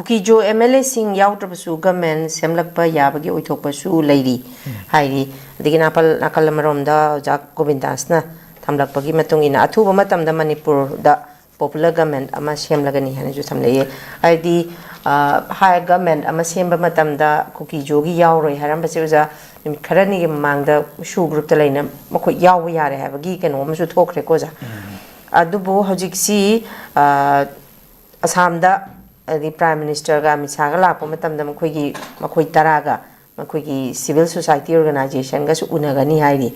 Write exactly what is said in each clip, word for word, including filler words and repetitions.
ꯀꯨꯀꯤꯖꯣ M L ꯑꯦꯁꯤꯡ ꯌꯥꯎꯗ꯭ꯔꯕꯁꯨ government ꯁꯦꯝꯂꯛꯄ ꯌꯥꯕꯒꯤ ꯑꯣꯏꯊꯣꯛꯄꯁꯨ ꯂꯩꯔꯤ ꯍꯥꯏꯔꯤ꯫ ꯑꯗꯒꯤ ꯅꯥꯀꯜ ꯅꯥꯀꯜ ꯑꯃꯔꯣꯝꯗ ꯑꯣꯖꯥ ꯒꯣꯕꯤꯟꯗꯥꯁꯅ ꯊꯝꯂꯛꯄꯒꯤ ꯃꯇꯨꯡ ꯏꯟꯅ ꯑꯊꯨꯕ ꯃꯇꯝꯗ ꯃꯅꯤꯄꯨꯔꯗ ꯄꯣꯄꯨꯂꯔ ꯒꯃꯦꯟ ꯑꯃ ꯁꯦꯝꯂꯒꯅꯤ ꯍꯥꯏꯅꯁꯨ ꯊꯝꯂꯛꯑꯦ꯫ ꯍꯥꯏꯗꯤ ꯍꯥꯏ ꯒꯃꯦꯟ ꯑꯃ ꯁꯦꯝꯕ ꯃꯇꯝꯗ ꯀꯨꯀꯤꯖꯣꯒꯤ ꯌꯥꯎꯔꯣꯏ ꯍꯥꯏꯔꯝꯕꯁꯦ ꯑꯣꯖꯥ ꯅꯨꯃꯤꯠ ꯈꯔꯅꯤꯒꯤ ꯃꯃꯥꯡꯗ ꯁꯨ ꯒ꯭ꯔꯨꯞꯇ ꯂꯩꯅ ꯃꯈꯣꯏ ꯌꯥꯎꯕ ꯌꯥꯔꯦ ꯍꯥꯏꯕꯒꯤ ꯀꯩꯅꯣ ꯑꯃꯁꯨ ꯊꯣꯛꯈ꯭ꯔꯦꯀꯣ ꯑꯣꯖꯥ꯫ ꯑꯗꯨꯕꯨ ꯍꯧꯖꯤꯛꯁꯤ ꯑ, ꯑꯁꯥꯝꯗ ꯍꯥꯏꯗꯤ ꯄ꯭ꯔꯥꯏꯝ ꯃꯤꯅꯤꯁꯇꯔꯒ ꯑꯃꯤꯠ ꯁꯥꯍꯒ ꯂꯥꯛꯄ ꯃꯇꯝꯗ ꯃꯈꯣꯏꯒꯤ ꯃꯈꯣꯏ ꯇꯔꯥꯒ ꯃꯈꯣꯏꯒꯤ ꯁꯤꯚꯤꯜ ꯁꯣꯁꯥꯏꯇꯤ ꯑꯣꯔꯒꯅꯥꯏꯖꯦꯁꯟꯒꯁꯨ ꯎꯅꯒꯅꯤ ꯍꯥꯏꯔꯤ꯫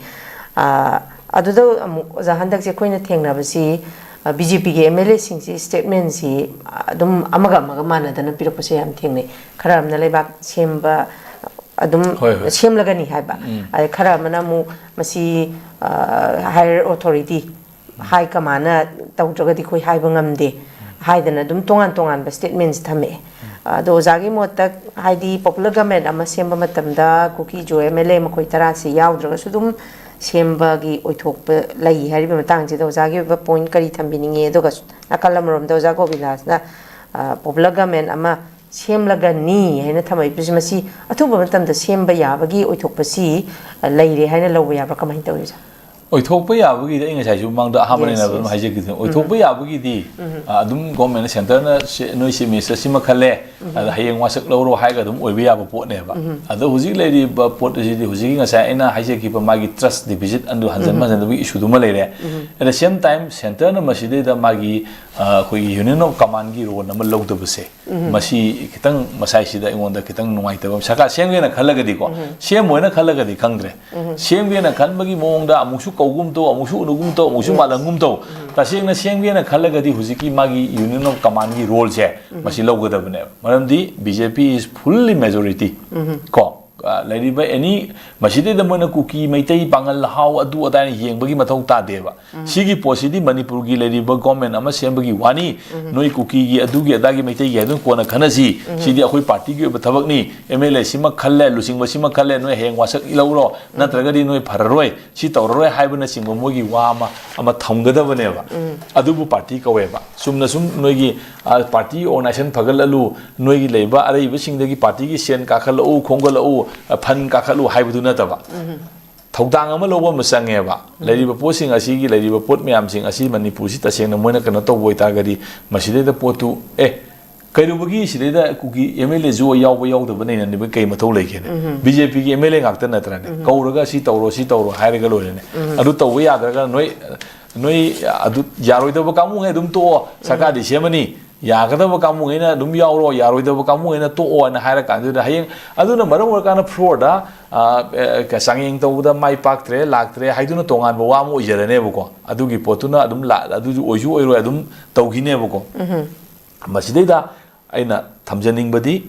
ꯑ, ꯑꯗꯨꯗ ꯑꯃꯨꯛ ꯑꯣꯖꯥ ꯍꯟꯗꯛꯁꯦ ꯑꯩꯈꯣꯏꯅ ꯊꯦꯡꯅꯕꯁꯤ ꯕꯤ ꯖꯦ ꯄꯤꯒꯤ ꯑꯦꯝ ꯑꯦꯜ ꯑꯦꯁꯤꯡꯁꯤ ꯁ꯭ꯇꯦꯠꯃꯦꯟꯁꯤ ꯑꯗꯨꯝ ꯑꯃꯒ ꯑꯃꯒ ꯃꯥꯟꯅꯗꯅ ꯄꯤꯔꯛꯄꯁꯦ ꯌꯥꯝ ꯊꯦꯡꯅꯩ꯫ ꯈꯔ ꯑꯃꯅ ꯂꯩꯕꯥꯛ ꯁꯦꯝꯕ ꯑꯗꯨꯝ ꯍꯣꯏ, ꯍꯣꯏ꯫ ꯁꯦꯝꯂꯒꯅꯤ ꯍꯥꯏꯕ꯫ ꯎꯝ꯫ ꯑꯗꯩ ꯈꯔ ꯑꯃꯅ ꯑꯃꯨꯛ ꯃꯁꯤ ꯍꯥꯏꯌꯔ ꯑꯣꯊꯣꯔꯤꯇꯤ ꯍꯥꯏ ꯀꯃꯥꯟꯅ ꯇꯧꯗ꯭ꯔꯒꯗꯤ ꯑꯩꯈꯣꯏ ꯍꯥꯏꯕ ꯉꯝꯗꯦ ꯍꯥꯏꯗꯅ ꯑꯗꯨꯝ ꯇꯣꯉꯥꯟ ꯇꯣꯉꯥꯟꯕ ꯁ꯭ꯇꯦꯠꯃꯦꯟꯁ ꯊꯝꯃꯛꯑꯦ꯫ ꯑꯗꯣ ꯑꯣꯖꯥꯒꯤ ꯃꯣꯠꯇ ꯍꯥꯏꯗꯤ ꯄꯣꯄꯨꯂꯔ ꯒꯃꯦꯟ ꯑꯃ ꯁꯦꯝꯕ ꯃꯇꯝꯗ ꯀꯨꯀꯤꯖꯣ ꯑꯦꯝ ꯑꯦꯜ ꯑꯦ ꯃꯈꯣꯏ ꯇꯔꯥꯁꯤ ꯌꯥꯎꯗ꯭ꯔꯒꯁꯨ ꯑꯗꯨꯝ ꯁꯦꯝꯕꯒꯤ ꯑꯣꯏꯊꯣꯛꯄ ꯂꯩ ꯍꯥꯏꯔꯤꯕ ꯃꯇꯥꯡꯁꯤꯗ ꯑꯣꯖꯥꯒꯤ ꯑꯣꯏꯕ ꯄꯣꯏꯟ ꯀꯔꯤ ꯊꯝꯕꯤꯅꯤꯡꯉꯤ? ꯑꯗꯨꯒ ꯅꯥꯀꯜ ꯑꯃꯔꯣꯝꯗ ꯑꯣꯖꯥ ꯒꯣꯕꯤꯟꯗꯥꯁꯅ ꯄꯣꯄꯨꯂꯔ ꯒꯃꯦꯟ ꯑꯃ ꯁꯦꯝꯂꯒꯅꯤ ꯍꯥꯏꯅ ꯊꯝꯃꯛꯏꯕꯁꯤ ꯃꯁꯤ ꯑꯊꯨꯕ ꯃꯇꯝꯗ ꯁꯦꯝꯕ ꯌꯥꯕꯒꯤ ꯑꯣꯏꯊꯣꯛꯄꯁꯤ ꯂꯩꯔꯦ ꯍꯥꯏꯅ ꯂꯧꯕ ꯌꯥꯕ꯭ꯔꯥ? ꯀꯃꯥꯏꯅ ꯇꯧꯔꯤ ꯑꯣꯖꯥ? ꯑꯣꯏꯊꯣꯛꯄ ꯌꯥꯕꯒꯤꯗꯤ ꯑꯩ ꯉꯁꯥꯏꯁꯨ ꯃꯃꯥꯡꯗ ꯑꯍꯥꯟꯕ Yes, ꯂꯩꯅꯕ ꯑꯗꯨꯝ yes. ꯍꯥꯏꯖꯈꯤꯗꯨꯅꯤ꯫ ꯎꯝ꯫ ꯑꯣꯏꯊꯣꯛꯄ ꯌꯥꯕꯒꯤꯗꯤ, ꯎꯝ꯫ ꯑ, ꯑꯗꯨꯝ ꯒꯣꯔꯃꯦꯟꯅ ꯁꯦꯟꯇꯔꯅ ꯁꯤ, ꯅꯣꯏ ꯆꯤꯐ ꯃꯤꯅꯤꯁꯇꯔ ꯁꯤꯃ ꯈꯜꯂꯦ, ꯎꯝ꯫ ꯑꯗ ꯍꯌꯦꯡ ꯋꯥꯁꯛ ꯂꯧꯔꯣ ꯍꯥꯏꯔꯒ ꯑꯗꯨꯝ ꯑꯣꯏꯕ ꯌꯥꯕ ꯄꯣꯠꯅꯦꯕ꯫ ꯎꯝ꯫ ꯑꯗꯣ ꯍꯧꯖꯤꯛ ꯂꯩꯔꯤꯕ ꯄꯣꯠ ꯑꯁꯤꯗꯤ ꯍꯧꯖꯤꯛꯀꯤ ꯉꯁꯥꯏ ꯑꯩꯅ ꯍꯥꯏꯖꯈꯤꯕ ꯃꯥꯒꯤ ꯇ꯭ꯔꯁ ꯗꯤꯐꯤꯁꯤꯠ ꯑꯗꯨ ꯍꯟꯖꯟ ꯎꯝ꯫ ꯍꯟꯖꯟꯕꯒꯤ ꯏꯁꯨꯗꯨꯃ ꯂꯩꯔꯦ꯫ ꯎꯝ꯫ At the same time, ꯁꯦꯟꯇꯔꯅ ꯃꯁꯤꯗꯩꯗ ꯃꯥꯒꯤ, ꯑ, ꯑꯩꯈꯣꯏꯒꯤ ꯌꯨꯅꯤꯌꯟ ꯑꯣꯐ ꯀꯃꯥꯟꯒꯤ ꯔꯣꯜ ꯑꯃ ꯂꯧꯗꯕꯁꯦ, ꯎꯝ꯫ ꯃꯁꯤ ꯈꯤꯇꯪ ꯃꯁꯥꯏꯁꯤꯗ ꯑꯩꯉꯣꯟꯗ ꯈꯤꯇꯪ ꯅꯨꯡꯉꯥꯏꯇꯕ ꯑꯃ, ꯁꯔꯀꯥꯔ ꯁꯦꯝꯒꯦꯅ ꯈꯜꯂꯒꯗꯤꯀꯣ, ꯎꯝ꯫ ꯁꯦꯝꯃꯣꯏꯅ ꯈꯜꯂꯒꯗꯤ ꯈꯪꯗ꯭ꯔꯦ꯫ ꯎꯝ꯫ ꯁꯦꯝꯒꯦꯅ ꯈꯟꯕꯒꯤ ꯃꯑꯣꯡꯗ ꯑꯃꯨꯛꯁꯨ ꯀꯧꯒꯨꯝ ꯇꯧ, ꯑꯃꯨꯛꯁꯨ ꯎꯅꯒꯨꯝ ꯇꯧ, ꯑꯃꯨꯛꯁꯨ Yes. ꯃꯥꯜꯍꯟꯒꯨꯝ ꯇꯧ꯫ ꯎꯝ꯫ ꯇꯁꯦꯡꯅ ꯁꯦꯝꯒꯦꯅ ꯈꯜꯂꯒꯗꯤ ꯍꯧꯖꯤꯛꯀꯤ ꯃꯥꯒꯤ ꯌꯨꯅꯤꯌꯟ ꯑꯣꯐ ꯀꯃꯥꯟꯒꯤ ꯔꯣꯜꯁꯦ ꯎꯝ꯫ ꯃꯁꯤ ꯂꯧꯒꯗꯕꯅꯦꯕ꯫ ꯃꯔꯝꯗꯤ B J P is fully majority꯫ ꯎꯝ꯫ ꯀꯣ? ꯑ, ꯂꯩꯔꯤꯕ ꯑꯦꯅꯤ, ꯃꯁꯤꯗꯩꯗ ꯃꯣꯏꯅ ꯀꯨꯀꯤ, ꯃꯩꯇꯩ, ꯄꯥꯉꯜ, ꯍꯥꯎ, ꯑꯗꯨ ꯑꯗꯥꯅ ꯌꯦꯡꯕꯒꯤ ꯃꯊꯧ ꯇꯥꯗꯦꯕ꯫ ꯁꯤꯒꯤ ꯄꯣꯠꯁꯤꯗꯤ ꯃꯅꯤꯄꯨꯔꯒꯤ ꯂꯩꯔꯤꯕ ꯒꯣꯔꯃꯦꯟ ꯑꯃ ꯁꯦꯝꯕꯒꯤ ꯋꯥꯅꯤ꯫ ꯅꯣꯏ ꯀꯨꯀꯤꯒꯤ, ꯑꯗꯨꯒꯤ ꯑꯗꯥꯒꯤ, ꯃꯩꯇꯩꯒꯤ ꯍꯥꯏꯗꯨꯅ ꯀꯣꯟꯅ ꯈꯟꯅꯁꯤ꯫ ꯁꯤꯗꯤ ꯑꯩꯈꯣꯏ ꯄꯥꯔꯇꯤꯒꯤ ꯑꯣꯏꯕ ꯊꯕꯛꯅꯤ꯫ ꯑꯦꯝ ꯑꯦꯜ ꯑꯦ ꯁꯤꯃ ꯈꯜꯂꯦ, ꯂꯨꯆꯤꯡꯕ ꯁꯤꯃ ꯈꯜꯂꯦ, ꯅꯣꯏ ꯍꯌꯦꯡ ꯋꯥꯁꯛ ꯂꯧꯔꯣ, ꯅꯠꯇ꯭ꯔꯒꯗꯤ ꯅꯣꯏ ꯐꯔꯔꯣꯏ, ꯁꯤ ꯇꯧꯔꯔꯣꯏ ꯍꯥꯏꯕꯅꯆꯤꯡꯕ ꯃꯣꯏꯒꯤ ꯋꯥ ꯑꯃ, ꯑꯃ ꯊꯝꯒꯗꯕꯅꯦꯕ꯫ ꯑꯗꯨꯕꯨ ꯄꯥꯔꯇꯤ ꯀꯧꯋꯦꯕ꯫ ꯆꯨꯝꯅ ꯁꯨꯝ ꯅꯣꯏꯒꯤ, ꯑ, ꯄꯥꯔꯇꯤ ꯑꯣꯔꯒꯅꯥꯏꯖꯦꯁꯟ ꯐꯒꯠꯍꯜꯂꯨ, ꯅꯣꯏꯒꯤ ꯂꯩꯕ ꯑꯔꯩꯕꯁꯤꯡꯗꯒꯤ ꯄꯥꯔꯇꯤꯒꯤ ꯁꯦꯟ ꯀꯥꯈꯠꯂꯛꯎ, ꯈꯣꯝꯒꯠꯂꯛꯎ, ꯑ, ꯐꯟ ꯀꯥꯈꯠꯂꯨ ꯍꯥꯏꯕꯗꯨ ꯅꯠꯇꯕ꯫ ꯊꯧꯗꯥꯡ ꯑꯃ ꯂꯧꯕ ꯑꯃ ꯆꯪꯉꯦꯕ꯫ ꯂꯩꯔꯤꯕ ꯄꯣꯠꯁꯤꯡ ꯑꯁꯤꯒꯤ, ꯂꯩꯔꯤꯕ ꯄꯣꯠ ꯃꯌꯥꯝꯁꯤꯡ ꯑꯁꯤ ꯃꯅꯤꯄꯨꯔꯁꯤ ꯇꯁꯦꯡꯅ ꯃꯣꯏꯅ ꯀꯩꯅꯣ ꯇꯧꯕ ꯑꯣꯏꯇꯥꯔꯒꯗꯤ, ꯃꯁꯤꯗꯩꯗ ꯄꯣꯠꯇꯨ, ꯑꯦ, ꯀꯩꯗꯧꯕꯒꯤ ꯁꯤꯗꯩꯗ ꯀꯨꯀꯤ ꯑꯦꯝ ꯑꯦꯜ ꯑꯦꯁꯨ ꯌꯥꯎꯕ ꯌꯥꯎꯗꯕ ꯅꯩꯅꯅꯤꯡꯕ ꯀꯩ ꯃꯊꯧ ꯂꯩꯒꯦꯅꯦ? ꯕꯤ ꯖꯦ ꯄꯤꯒꯤ ꯑꯦꯝ ꯑꯦꯜ ꯑꯦ ꯉꯥꯛꯇ ꯅꯠꯇ꯭ꯔꯅꯦ? ꯀꯧꯔꯒ ꯁꯤ ꯇꯧꯔꯣ, ꯁꯤ ꯇꯧꯔꯣ ꯍꯥꯏꯔꯒ ꯂꯣꯏꯔꯦꯅꯦ꯫ ꯑꯗꯨ ꯇꯧꯕ ꯌꯥꯗ꯭ꯔꯒ ꯅꯣꯏ, ꯅꯣꯏ ꯑꯗꯨ ꯌꯥꯔꯣꯏꯗꯕ ꯀꯥꯡꯕꯨꯉꯩ ꯑꯗꯨꯝ ꯇꯣꯛꯑꯣ, ꯁꯔꯀꯥꯔꯗꯤ ꯁꯦꯝꯃꯅꯤ, ꯌꯥꯒꯗꯕ ꯀꯥꯡꯕꯨꯉꯩꯅ ꯑꯗꯨꯝ ꯌꯥꯎꯔꯣ, ꯌꯥꯔꯣꯏꯗꯕ ꯀꯥꯡꯕꯨꯉꯩꯅ ꯇꯣꯛꯑꯣ ꯍꯥꯏꯅ ꯍꯥꯏꯔ ꯀꯥꯟꯗꯨꯗ, ꯍꯌꯦꯡ ꯑꯗꯨꯅ ꯃꯔꯝ ꯑꯣꯏꯔꯀꯥꯟꯗ ꯐ꯭ꯂꯣꯔꯗ, ꯑ, ꯑ, ꯆꯥꯡꯌꯦꯡ ꯇꯧꯕꯗ ꯃꯥꯏ ꯄꯥꯛꯇ꯭ꯔꯦ, ꯂꯥꯛꯇ꯭ꯔꯦ ꯍꯥꯏꯗꯨꯅ ꯇꯣꯉꯥꯟꯕ ꯋꯥ ꯑꯃ ꯑꯣꯏꯖꯔꯅꯦꯕꯀꯣ꯫ ꯑꯗꯨꯒꯤ ꯄꯣꯠꯇꯨꯅ ꯑꯗꯨꯝ ꯂꯥ-, ꯑꯗꯨꯁꯨ ꯑꯣꯏꯁꯨ ꯑꯣꯏꯔꯣꯏ, ꯑꯗꯨꯝ ꯇꯧꯈꯤꯅꯦꯕꯀꯣ꯫ ꯃꯁꯤꯗꯩꯗ ꯑꯩꯅ ꯊꯝꯖꯅꯤꯡꯕꯗꯤ,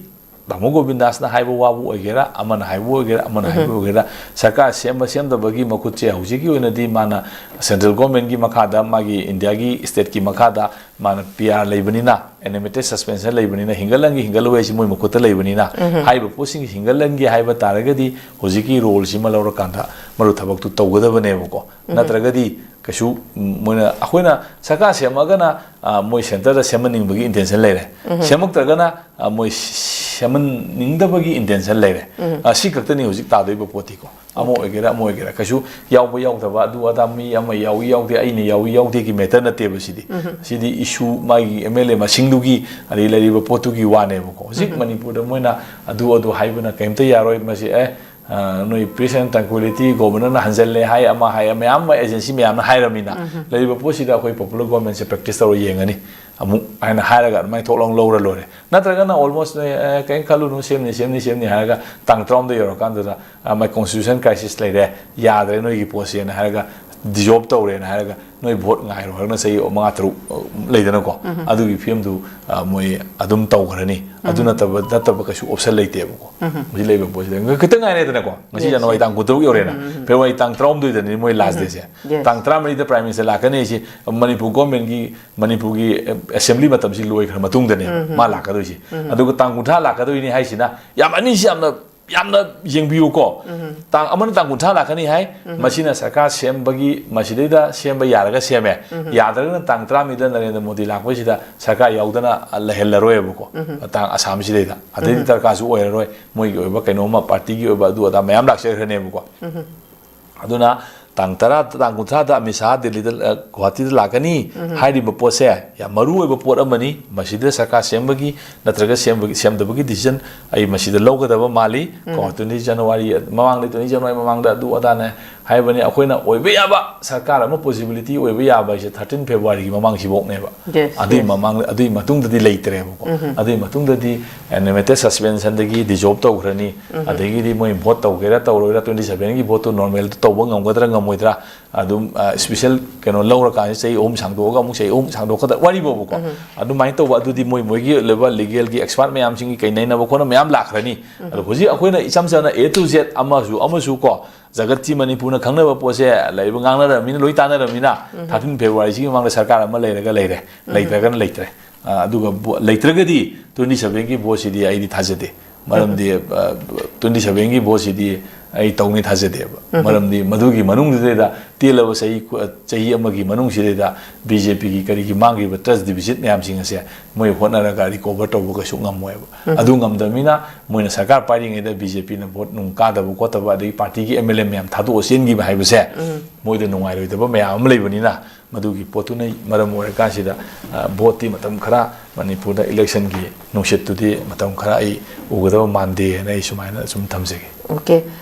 ꯇꯥꯃꯣ ꯒꯣꯕꯤꯟꯗꯥꯁꯅ ꯍꯥꯏꯕ ꯋꯥꯕꯨ ꯑꯣꯏꯒꯦꯔꯥ, ꯑꯃꯅ ꯍꯥꯏꯕ ꯑꯣꯏꯒꯦꯔꯥ, ꯑꯃꯅ ꯍꯥꯏꯕ ꯑꯣꯏꯒꯦꯔꯥ, ꯁꯔꯀꯥꯔ ꯁꯦꯝꯕ ꯁꯦꯝꯗꯕꯒꯤ ꯃꯈꯨꯠꯁꯦ ꯍꯧꯖꯤꯛꯀꯤ ꯑꯣꯏꯅꯗꯤ ꯃꯥꯅ ꯁꯦꯟꯇ꯭ꯔꯦꯜ ꯒꯣꯔꯃꯦꯟꯒꯤ ꯃꯈꯥꯗ, ꯃꯥꯒꯤ ꯏꯟꯗꯤꯌꯥꯒꯤ ꯁ꯭ꯇꯦꯠꯀꯤ ꯃꯈꯥꯗ ꯃꯥꯅ ꯄꯤ ꯑꯥꯔ ꯂꯩꯕꯅꯤꯅ, ꯑꯦꯅꯤꯃꯦꯇꯦꯠ ꯁꯁꯄꯦꯟꯁꯟ ꯂꯩꯕꯅꯤꯅ, ꯍꯤꯡꯒꯠꯍꯟꯒꯦ ꯍꯤꯡꯒꯠꯂꯣꯏ ꯍꯥꯏꯁꯤ ꯃꯣꯏ ꯃꯈꯨꯠꯇ ꯂꯩꯕꯅꯤꯅ, ꯍꯥꯏꯔꯤꯕ ꯄꯣꯠꯁꯤꯡꯁꯤ ꯍꯤꯡꯒꯠꯍꯟꯒꯦ ꯍꯥꯏꯕ ꯇꯥꯔꯒꯗꯤ ꯍꯧꯖꯤꯛꯀꯤ ꯔꯣꯜꯁꯤꯃ ꯂꯧꯔꯀꯥꯟꯗ ꯃꯔꯨ ꯊꯕꯛꯇꯨ ꯇꯧꯒꯗꯕꯅꯦꯕꯀꯣ꯫ ꯅꯠꯇ꯭ꯔꯒꯗꯤ ꯀꯩꯁꯨ, ꯎꯝ, ꯃꯣꯏꯅ, ꯑꯩꯈꯣꯏꯅ ꯁꯔꯀꯥꯔ ꯁꯦꯝꯃꯒꯅ, ꯑ, ꯃꯣꯏ ꯁꯦꯟꯇꯔꯗ ꯁꯦꯝꯍꯟꯅꯤꯡꯕꯒꯤ ꯏꯟꯇꯦꯟꯁꯟ ꯂꯩꯔꯦ꯫ ꯁꯦꯝꯃꯛꯇ꯭ꯔꯒꯅ, ꯑ, ꯃꯣꯏ ꯁꯦꯝꯍꯟꯅꯤꯡꯗꯕꯒꯤ ꯏꯟꯇꯦꯟꯁꯟ ꯂꯩꯔꯦ꯫ ꯑ, ꯁꯤ ꯈꯛꯇꯅꯤ ꯍꯧꯖꯤꯛ ꯇꯥꯗꯣꯏꯕ ꯄꯣꯠꯇꯤꯀꯣ꯫ ꯑꯃ ꯑꯣꯏꯒꯦꯔꯥ, ꯑꯃ ꯑꯣꯏꯒꯦꯔꯥ, ꯀꯩꯁꯨ ꯌꯥꯎꯕ ꯌꯥꯎꯗꯕ, ꯑꯗꯨ ꯑꯗꯥ ꯃꯤ ꯑꯃ ꯌꯥꯎꯏ ꯌꯥꯎꯗꯦ, ꯑꯩꯅ ꯌꯥꯎꯏ ꯌꯥꯎꯗꯦꯒꯤ ꯃꯦꯇꯔ ꯅꯠꯇꯦꯕ ꯁꯤꯗꯤ꯫ ꯁꯤꯗꯤ ꯏꯁꯨ ꯃꯥꯒꯤ ꯑꯦꯝ ꯑꯦꯜ ꯑꯦ ꯃꯁꯤꯡꯗꯨꯒꯤ, ꯑꯗꯩ ꯂꯩꯔꯤꯕ ꯄꯣꯠꯇꯨꯒꯤ ꯋꯥꯅꯦꯕꯀꯣ꯫ ꯍꯧꯖꯤꯛ ꯃꯅꯤꯄꯨꯔꯗ ꯃꯣꯏꯅ ꯑꯗꯨ ꯑꯗꯨ ꯍꯥꯏꯕꯅ ꯀꯔꯤꯝꯇ ꯌꯥꯔꯣꯏ꯫ ꯃꯁꯤ, ꯑꯦ, ꯑ, ꯅꯣꯏ peace and tranquility ꯒꯣꯕꯔꯅꯔꯅ ꯍꯟꯖꯜꯂꯦ ꯍꯥꯏ, ꯑꯃ ꯍꯥꯏ, ꯃꯌꯥꯝ ꯑꯃ ꯑꯦꯖꯦꯟꯁꯤ ꯃꯌꯥꯝꯅ ꯍꯥꯏꯔꯃꯤꯅ, ꯂꯩꯔꯤꯕ ꯄꯣꯠꯁꯤꯗ ꯑꯩꯈꯣꯏ ꯄꯣꯄꯨꯂꯔ ꯒꯣꯔꯃꯦꯟꯁꯦ ꯄ꯭ꯔꯦꯛꯇꯤꯁ ꯇꯧꯔ ꯌꯦꯡꯉꯅꯤ ꯑꯃꯨꯛ ꯍꯥꯏꯅ ꯍꯥꯏꯔꯒ ꯑꯗꯨꯃꯥꯏꯅ ꯊꯣꯛ ꯂꯥꯎꯅ ꯂꯧꯔ ꯂꯣꯏꯔꯦ꯫ ꯅꯠꯇ꯭ꯔꯒꯅ almost ꯅꯣꯏ, "ꯑꯦ, ꯀꯩꯝ ꯈꯜꯂꯨꯅꯨ, ꯁꯦꯝꯅꯤ, ꯁꯦꯝꯅꯤ, ꯁꯦꯝꯅꯤ" ꯍꯥꯏꯔꯒ ꯇꯥꯡ ꯇꯔꯥꯍꯨꯝꯗꯣꯏ ꯌꯧꯔꯀꯥꯟꯗꯨꯗ, "ꯑ, ꯃꯥꯏ constitution crisis ꯂꯩꯔꯦ, ꯌꯥꯗ꯭ꯔꯦ ꯅꯣꯏꯒꯤ ꯄꯣꯠꯁꯦꯅ" ꯍꯥꯏꯔꯒ ꯗꯤꯖꯣꯜꯕ ꯇꯧꯔꯦꯅ ꯍꯥꯏꯔꯒ ꯅꯣꯏ ꯚꯣꯠ ꯉꯥꯏꯔꯣ ꯍꯥꯏꯔꯒꯅ ꯆꯍꯤ ꯃꯉꯥ ꯇꯔꯨꯛ, ꯑ, ꯂꯩꯗꯅꯀꯣ꯫ ꯑꯗꯨꯒꯤ ꯐꯤꯕꯝꯗꯨ, ꯑ, ꯃꯣꯏ ꯑꯗꯨꯝ ꯇꯧꯈ꯭ꯔꯅꯤ꯫ ꯑꯗꯨ ꯅꯠꯇꯕ, ꯅꯠꯇꯕ ꯀꯩꯁꯨ ꯑꯣꯞꯁꯟ ꯂꯩꯇꯦꯕꯀꯣ꯫ ꯍꯧꯖꯤꯛ ꯂꯩꯕ ꯄꯣꯠꯁꯤꯗ ꯈꯤꯇꯪ ꯉꯥꯏꯔꯦꯗꯅꯀꯣ꯫ ꯉꯁꯤ Yes, ꯖꯅꯋꯥꯔꯤ yes. ꯇꯥꯡ ꯀꯨꯟꯇꯔꯨꯛ ꯌꯧꯔꯦꯅ꯫ ꯐꯦꯕ꯭ꯔꯨꯋꯥꯔꯤ ꯇꯥꯡ ꯇꯔꯥꯍꯨꯝꯗꯣꯏꯗꯅꯤ ꯃꯣꯏ ꯂꯥꯁ ꯗꯦꯁꯦ꯫ Yes. ꯇꯥꯡ ꯇꯔꯥꯃꯔꯤꯗ ꯄ꯭ꯔꯥꯏꯝ ꯃꯤꯅꯤꯁꯇꯔ ꯂꯥꯛꯀꯅꯤ ꯍꯥꯏꯁꯤ ꯃꯅꯤꯄꯨꯔ ꯒꯣꯔꯃꯦꯟꯒꯤ, ꯃꯅꯤꯄꯨꯔꯒꯤ, ꯑ, ꯑꯦꯁꯦꯝꯕ꯭ꯂꯤ ꯃꯇꯝꯁꯤ ꯂꯣꯏꯈ꯭ꯔ ꯃꯇꯨꯡꯗꯅꯦꯕ ꯃꯥ ꯂꯥꯛꯀꯗꯣꯏꯁꯤ꯫ ꯑꯗꯨꯒ ꯇꯥꯡ ꯀꯨꯟꯊ꯭ꯔꯥ ꯂꯥꯛꯀꯗꯣꯏꯅꯤ ꯍꯥꯏꯁꯤꯅ ꯌꯥꯝ ꯑꯅꯤꯁꯤ ꯌꯥꯝꯅ, ꯌꯥꯝꯅ ꯌꯦꯡꯕꯤꯌꯨꯀꯣ꯫ ꯇꯥꯡ ꯑꯃꯅ ꯇꯥꯡ ꯀꯨꯟꯊ꯭ꯔꯥ ꯂꯥꯛꯀꯅꯤ ꯍꯥꯏ, ꯃꯁꯤꯅ ꯁꯔꯀꯥꯔ ꯁꯦꯝꯕꯒꯤ, ꯃꯁꯤꯗꯩꯗ ꯁꯦꯝꯕ ꯌꯥꯔꯒ ꯁꯦꯝꯃꯦ, ꯌꯥꯗ꯭ꯔꯒꯅ ꯇꯥꯡ ꯇꯔꯥꯃꯔꯤꯗ ꯅꯔꯦꯟꯗ꯭ꯔ ꯃꯣꯗꯤ ꯂꯥꯛꯄꯁꯤꯗ ꯁꯔꯀꯥꯔ ꯌꯥꯎꯗꯅ ꯂꯩꯍꯜꯂꯔꯣꯏꯕꯀꯣ꯫ ꯇꯥꯡ ꯑꯁꯥꯝꯁꯤꯗꯩꯗ ꯑꯗꯩꯗꯤ ꯗꯔꯀꯥꯔꯁꯨ ꯑꯣꯏꯔꯔꯣꯏ, ꯃꯣꯏꯒꯤ ꯑꯣꯏꯕ ꯀꯩꯅꯣꯝꯃ, ꯄꯥꯔꯇꯤꯒꯤ ꯑꯣꯏꯕ ꯑꯗꯨ ꯑꯗꯥ ꯃꯌꯥꯝ ꯂꯥꯛꯆꯈ꯭ꯔꯅꯦꯕꯀꯣ꯫ ꯑꯗꯨꯅ ꯇꯥꯡ ꯇꯔꯥ, ꯇꯥꯡ ꯀꯨꯟꯊ꯭ꯔꯥꯗ ꯑꯃꯤꯠ ꯁꯥꯍ ꯗꯤꯜꯂꯤꯗ, ꯑ, ꯒꯨꯍꯥꯇꯤꯗ ꯂꯥꯛꯀꯅꯤ ꯍꯥꯏꯔꯤꯕ ꯄꯣꯠꯁꯦ ꯌꯥꯝ ꯃꯔꯨ ꯑꯣꯏꯕ ꯄꯣꯠ ꯑꯃꯅꯤ꯫ ꯃꯁꯤꯗ ꯁꯔꯀꯥꯔ ꯁꯦꯝꯕꯒꯤ ꯅꯠꯇ꯭ꯔꯒ ꯁꯦꯝꯕꯒꯤ, ꯁꯦꯝꯗꯕꯒꯤ ꯗꯤꯁꯤꯖꯟ ꯑꯩ ꯃꯁꯤꯗ ꯂꯧꯒꯗꯕ ꯃꯥꯜꯂꯤ꯫ ꯀꯣ, ꯇ꯭ꯋꯦꯟꯇꯤ ꯖꯅꯋꯥꯔꯤ ꯃꯃꯥꯡꯗ, ꯇ꯭ꯋꯦꯟꯇꯤ ꯖꯅꯋꯥꯔꯤ ꯃꯃꯥꯡꯗ ꯑꯗꯨ ꯑꯗꯥꯅꯦ ꯍꯥꯏꯕꯅꯤ꯫ ꯑꯩꯈꯣꯏꯅ ꯑꯣꯏꯕ ꯌꯥꯕ ꯁꯔꯀꯥꯔ ꯑꯃ ꯄꯣꯁꯤꯕꯤꯂꯤꯇꯤ ꯑꯣꯏꯕ ꯌꯥꯕ ꯍꯥꯏꯁꯦ ꯊꯥꯔꯇꯤꯟ ꯐꯦꯕ꯭ꯔꯨꯋꯥꯔꯤꯒꯤ ꯃꯃꯥꯡꯁꯤꯐꯧꯅꯦꯕ꯫ Yes, ꯑꯗꯨꯏ yes. ꯃꯃꯥꯡ, ꯑꯗꯨꯏ ꯃꯇꯨꯡꯗꯗꯤ ꯂꯩꯇ꯭ꯔꯦꯕꯀꯣ꯫ ꯑꯗꯨꯏ ꯃꯇꯨꯡꯗꯗꯤ ꯑꯦꯅꯤꯃꯦꯇꯦꯠ ꯁꯁꯄꯦꯟꯁꯟꯗꯒꯤ ꯗꯤꯖꯣꯜꯕ ꯇꯧꯈ꯭ꯔꯅꯤ꯫ ꯑꯗꯒꯤꯗꯤ ꯃꯣꯏ ꯚꯣꯠ ꯇꯧꯒꯦꯔꯥ ꯇꯧꯔꯣꯏꯔꯥ, ꯇ꯭ꯋꯦꯟꯇꯤ ꯁꯚꯦꯟꯒꯤ ꯚꯣꯠꯇꯨ ꯅꯣꯔꯃꯦꯜꯗ ꯇꯧꯕ ꯉꯝꯒꯗ꯭ꯔꯥ ꯉꯝꯃꯣꯏꯗ꯭ꯔꯥ, ꯑꯗꯨꯝ, ꯑ, ꯁ꯭ꯄꯤꯁꯦꯜ ꯀꯩꯅꯣ ꯂꯧꯔꯀꯥꯟꯗ ꯆꯍꯤ ꯑꯍꯨꯝ ꯁꯥꯡꯗꯣꯛꯑꯒ ꯑꯃꯨꯛ ꯆꯍꯤ ꯑꯍꯨꯝ ꯁꯥꯡꯗꯣꯛꯀꯗ ꯋꯥꯔꯤꯕꯣꯕꯀꯣ꯫ ꯑꯗꯨꯃꯥꯏꯅ ꯇꯧꯕ ꯑꯗꯨꯗꯤ ꯃꯣꯏ ꯃꯣꯏꯒꯤ ꯂꯩꯕ ꯂꯤꯒꯦꯜꯒꯤ ꯑꯦꯛꯁꯄꯥꯔꯠ ꯃꯌꯥꯝꯁꯤꯡꯒꯤ ꯀꯩ ꯅꯩꯅꯕ ꯈꯣꯠꯅꯕ ꯃꯌꯥꯝ ꯂꯥꯛꯈ꯭ꯔꯅꯤ꯫ ꯑꯗꯣ ꯍꯧꯖꯤꯛ ꯑꯩꯈꯣꯏꯅ ꯏꯆꯝ ꯆꯝꯅ A to Z ꯑꯃꯁꯨ ꯑꯃꯁꯨ ꯀꯣ, ꯖꯒꯠꯁꯤ ꯃꯅꯤꯄꯨꯔꯅ ꯈꯪꯅꯕ ꯄꯣꯠꯁꯦ ꯂꯩꯕ ꯉꯥꯡꯅꯔꯕꯅꯤꯅ, ꯂꯣꯏ ꯇꯥꯟꯅꯔꯕꯅꯤꯅ, ꯊꯥꯔꯇꯤꯟ ꯐꯦꯕ꯭ꯔꯨꯋꯥꯔꯤꯁꯤꯒꯤ ꯃꯃꯥꯡꯗ ꯁꯔꯀꯥꯔ ꯑꯃ ꯂꯩꯔꯒ ꯂꯩꯔꯦ, ꯂꯩꯇ꯭ꯔꯒꯅ ꯂꯩꯇ꯭ꯔꯦ꯫ ꯑ, ꯑꯗꯨꯒ ꯚꯣ-, ꯂꯩꯇ꯭ꯔꯒꯗꯤ ꯇ꯭ꯋꯦꯟꯇꯤ ꯁꯚꯦꯟꯒꯤ ꯚꯣꯠꯁꯤꯗꯤ ꯑꯩꯗꯤ ꯊꯥꯖꯗꯦ꯫ ꯃꯔꯝꯗꯤ, ꯑ, ꯇ꯭ꯋꯦꯟꯇꯤ ꯁꯚꯦꯟꯒꯤ ꯚꯣꯠꯁꯤꯗꯤ ꯑꯩ ꯇꯧꯅꯤ ꯊꯥꯖꯗꯦꯕ꯫ ꯃꯔꯝꯗꯤ ꯃꯗꯨꯒꯤ ꯃꯅꯨꯡꯗꯨꯗꯩꯗ ꯇꯦꯜꯂꯕ ꯆꯍꯤ ꯀꯨ-, ꯆꯍꯤ ꯑꯃꯒꯤ ꯃꯅꯨꯡꯁꯤꯗꯩꯗ ꯕꯤ ꯖꯦ ꯄꯤꯒꯤ ꯀꯔꯤꯒꯤ ꯃꯥꯡꯈ꯭ꯔꯤꯕ ꯇ꯭ꯔꯁ ꯗꯤꯐꯤꯁꯤꯠ ꯃꯌꯥꯝꯁꯤꯡ ꯑꯁꯦ ꯃꯣꯏ ꯍꯣꯠꯅꯔꯒ ꯔꯤꯀꯣꯚꯔ ꯇꯧꯕ ꯀꯩꯁꯨ ꯉꯝꯃꯣꯏꯕ꯫ ꯑꯗꯨ ꯉꯝꯗꯕꯅꯤꯅ ꯃꯣꯏꯅ ꯁꯔꯀꯥꯔ ꯄꯥꯏꯔꯤꯉꯩꯗ ꯕꯤ ꯖꯦ ꯄꯤꯅ ꯚꯣꯠ ꯅꯨꯡ ꯀꯥꯗꯕ ꯈꯣꯠꯇꯕ, ꯑꯗꯒꯤ ꯄꯥꯔꯇꯤꯒꯤ ꯑꯦꯝ ꯑꯦꯜ ꯑꯦ ꯃꯌꯥꯝ ꯊꯥꯗꯣꯛꯑ ꯆꯦꯟꯈꯤꯕ ꯍꯥꯏꯕꯁꯦ ꯃꯣꯏꯗ ꯅꯨꯡꯉꯥꯏꯔꯣꯏꯗꯕ ꯃꯌꯥꯝ ꯑꯃ ꯂꯩꯕꯅꯤꯅ, ꯃꯗꯨꯒꯤ ꯄꯣꯠꯇꯨꯅ ꯃꯔꯝ ꯑꯣꯏꯔꯀꯥꯟꯁꯤꯗ, ꯑ, ꯚꯣꯠꯇꯤ ꯃꯇꯝ ꯈꯔ ꯃꯅꯤꯄꯨꯔꯗ ꯏꯂꯦꯛꯁꯟꯒꯤ ꯅꯨꯡꯁꯤꯠꯇꯨꯗꯤ ꯃꯇꯝ ꯈꯔ ꯑꯩ ꯎꯒꯗꯕ ꯃꯥꯟꯗꯦꯅ ꯑꯩ ꯁꯨꯃꯥꯏꯅ ꯁꯨꯝ ꯊꯝꯖꯒꯦ꯫ Okay꯫